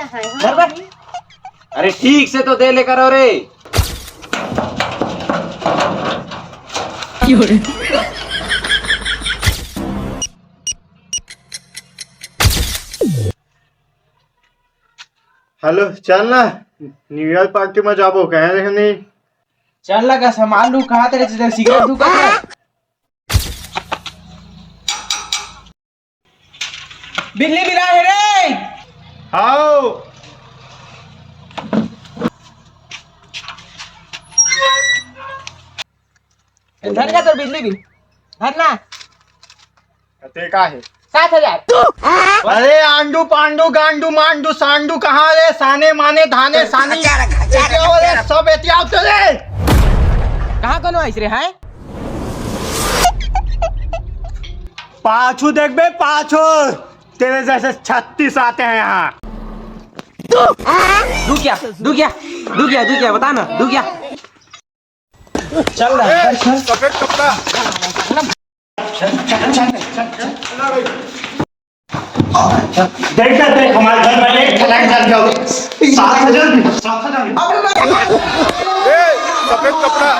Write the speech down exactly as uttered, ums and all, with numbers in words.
अरे ठीक से तो दे लेकर आओ रे। हेलो, चल ना, न्यू ईयर पार्टी में जाबो, कहे रहे नहीं। चल ना, का सामान लू, कहाँ तेरे सिगरेट दुकान है? बिल्ली बिला है रे। हाओ। धर का तोर बिजली बिल? धर ना। ते का है? सात हजार। अरे आंडू पांडू गांडू मांडू सांडू कहाँ रे? साने माने धाने सानी। एतिया वाले सब एतिया चले। कहाँ कोनो आइस रे, हैं? पाछू देख बे, पाछू। तेरे जैसे छत्तीस आते हैं यहाँ। दुखिया, दुखिया, दुखिया, दुखिया, बता ना, दुखिया। चल रहा है, चल। सफेद कपड़ा। देख ना, देख, हमारे घर में एक खटाक डाल के आओ। सात हजार भी, सात हजार भी। ए, सफेद कपड़ा।